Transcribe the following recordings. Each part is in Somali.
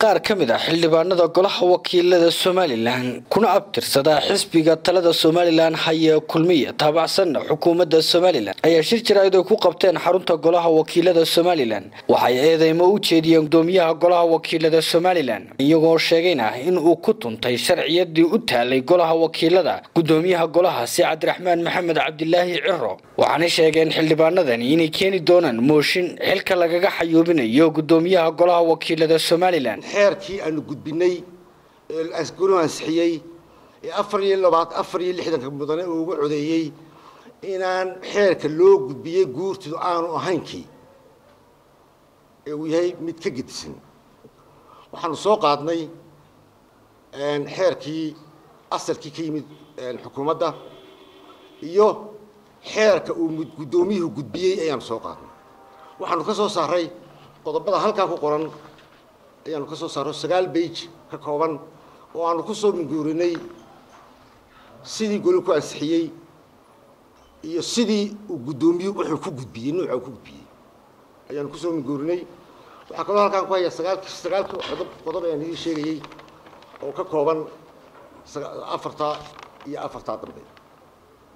Qaar ka mid ah xildhibaanada golaha wakiilada Somaliland kuna abtirsada xisbiga talada Somaliland haya Kulmiye, taabacsanna xukuumadda Somaliland, ayaa shir jaraa'id ay ku qabteen xarunta golaha wakiilada Somaliland waxay eedeymo u jeediyeen gudoomiyaha golaha wakiilada Somaliland, iyagoo sheegayna in uu ku tuntay sharciyadii u taalay golaha wakiilada gudoomiyaha golahaasi Cabdiraxmaan Maxamed Cabdilaahi Ciro. Waxaana sheegeen xildhibaanadani inay keeni doonaan mooshin xilka lagaga xayuubinayo gudoomiyaha golaha wakiilada Somaliland. Xeerkii aanu gudbinay ee goluhu ansixiyey ee 64 mudane uu uga codeeyey inaan xeerka loo gudbiyey guurtidu aanu ahaynkii ee uu yahay mid ka gedisan, waxaanu soo qaadnay xeerkii asalkii ka yimid xukuumadda iyo xeerka uu guddoomiyuhu gudbiyey ayaanu soo qaadnay. Waxaanu ka soo saaray qodobada halkaa ku qoran ayaanu ka soo saarro, 9 bage ka kooban oo aanu ku soo minguurinay sidii goli ku ansixiyey iyo sidii uu guddoomiyuhu wuxuu ku gudbiyey, nuuca uu ku gudbiyey ayaanu kusoo minguurinay. Waxaa kaloo halkaan ku haya sagaalkii qodob ayaan idiin sheegayey oo ka kooban afartaa iyo afartaa dambe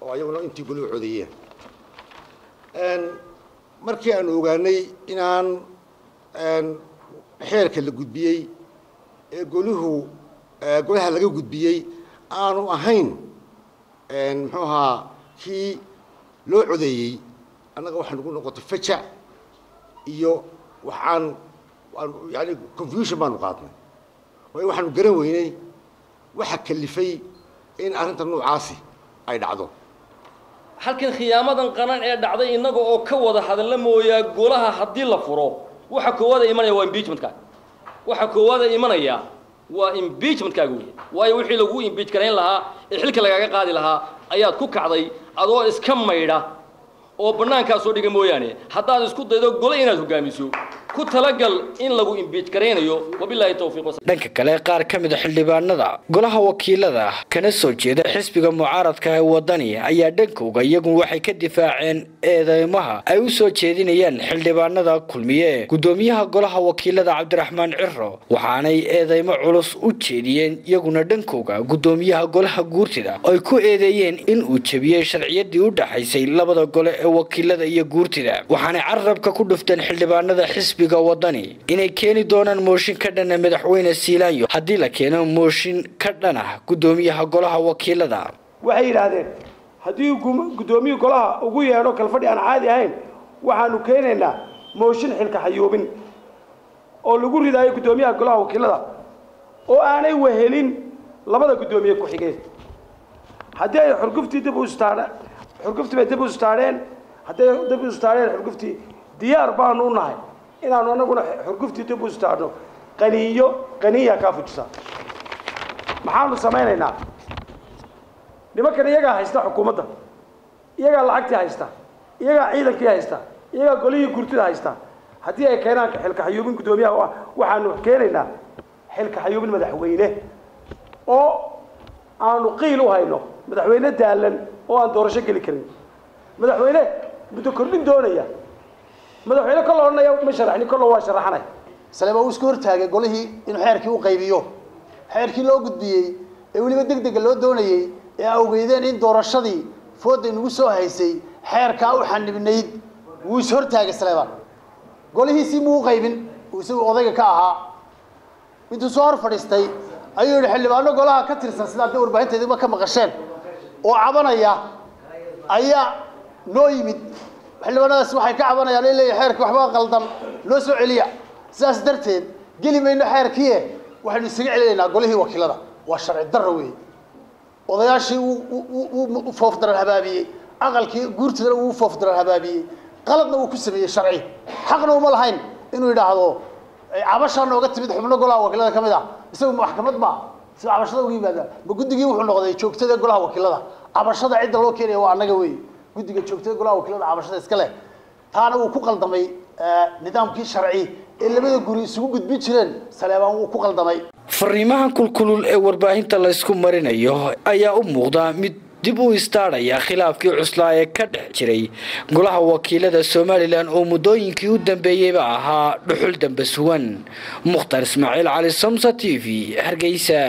oo ayaguna intii goli u codeeyeen. Markii aanu ogaanay inaan xeerka la gudbiyey ee goluhu golaha laga gudbiyey aanu ahayn muxuu ahaa kii loo codeeyey, annaga waxaa nagu noqotay fajac iyo waxaan yani confusion baanu qaadnay, waayo waxaanu garan weynay waxa kalifay in arrinta noocaasi ay dhacdo. Halkan khiyaamadan qaran ee dhacday innaga oo ka wada hadalla mooyaa, golaha haddii la furo waxa koowaada imanaya waa impeachmentkaaga. Waxa koowaada imanaya waa impeachmentkaaga wey, waayo wixii lagu impeach garayn lahaa ee xilka lagaaga qaadi lahaa ayaad ku kacday adoo iska maydha oo bannaankaa soo dhiga mooyaane. Haddaad isku daydo gole inaad hoggaamiso, ku talagal in lagu impeach garaynayo. Wabilaahi tawfiiq. Dhanka kale, qaar ka mid a xildhibaanada golaha wakiilada kana soo jeeda xisbiga mucaaradka ee Wadani ayaa dhankooga iyagu waxay ka difaaceen eedeymaha ay u soo jeedinayaan xildhibaanada Kulmiye gudoomiyaha golaha wakiilada Cabdiraxmaan Ciro. Waxaanay eedeymo culus u jeediyeen iyaguna dhankooga gudoomiyaha golaha guurtida, ay ku eedeeyeen in uu jebiyey sharciyadii u dhaxaysay labada gole ee wakiilada iyo guurtida. Waxaanay carabka ku dhufteen xildhibaanada xisbiga Wadani inay keeni doonaan mooshin ka dhana madaxweyne Siilaanyo haddii la keeno mooshin ka dhana gudoomiyaha golaha wakiilada. Waxay yidhaahdeen haddii guddoomiyuhu golaha ugu yeedho kalfadhi aan caadi ahayn, waxaanu keenaynaa mooshin xilka xayuubin oo lagu ridaayo guddoomiyaha golaha wakiilada oo aanay wehelin labada guddoomiye ku-xigeen. Haddii ay xurguftii dib u istaadh xurguftii bay dib u istaadheen, hadday dib u istaadheen xurguftii, diyaar baanu u nahay inaanu anaguna xurguftii dib u istaadhno. Qaniinyo qaniinyaa kaa fujisa. Maxaanu samaynaynaa? Nimankan iyagaa haysta xukuumadda, iyagaa lacagtii haysta, iyagaa ciidankii haysta, iyagaa golihii gurtida haysta. Haddii ay keenaan xilka xayuubin guddoomiyaha, waxaanu keenaynaa xilka xayuubin madaxweyne oo aanu qiil u hayno: madaxweyne daalan oo aan doorasho geli karin, madaxweyne muddo kordhin doonaya, madaxweyne kolla odhanaya ma sharaxni, kolla waa sharaxanay. Saleebaan uu iska hortaagay golihii inuu xeerkii u qaybiyo, xeerkii loo gudbiyey ee weliba deg dega loo doonayey ee awgeydeen in doorashadii fooday nagu soo haysay xeerkaa u xanibnayd. Wuu is hortaagay Saleebaan, golihiisii muu u qaybin uu isagu odayga ka ahaa. Intuu soo hor fadhiistay ayuu yidhi xildhibaano golaha ka tirsan, sidaa dee warbaahinteediba ka maqasheen, oo cabanaya ayaa noo yimid. Xildhibaanadaas waxay ka cabanayaan in leeyahay xeerkii waxbaa qaldan, noo soo celiya. Sidaas darteed geli mayno xeerkiie, waxaynu isaga celinaynaa golihii wakiilada. Waa sharci darro weeye. Odayaashii wuu foof daran habaabiyey, aqalkii guurtidana wuu foof daran habaabiyey, qaladna wuu ku sameeyey sharci. Xaqna uma lahayn inuu yidhaahdo cabashaa nooga timid xubno golaha wakiilada ka mid ah. Isagu maxkamad ma si cabashada uga yimaada? Ma guddigii wuxuu noqday joogtada golaha wakiilada? Cabashada cidda loo keenaya waa annaga wey, guddiga joogtada golaha wakiilada cabashada iska leh. Taana wuu ku qaldamay. Nidaamkii sharci ee labada guri isugu gudbin jireen Saleebaan wuu ku qaldamay. Fariimaha kulkulul ee warbaahinta laysku marinayo ayaa u muuqda mid dib u istaadhaya khilaafkii cuslaa ee ka dhex jiray golaha wakiilada Somalilan oo muddooyinkii u dambeeyeyba ahaa dhuxul dambe sugan. Mukhtar Ismaaciil Cali, Somsa TV, Hargeysa.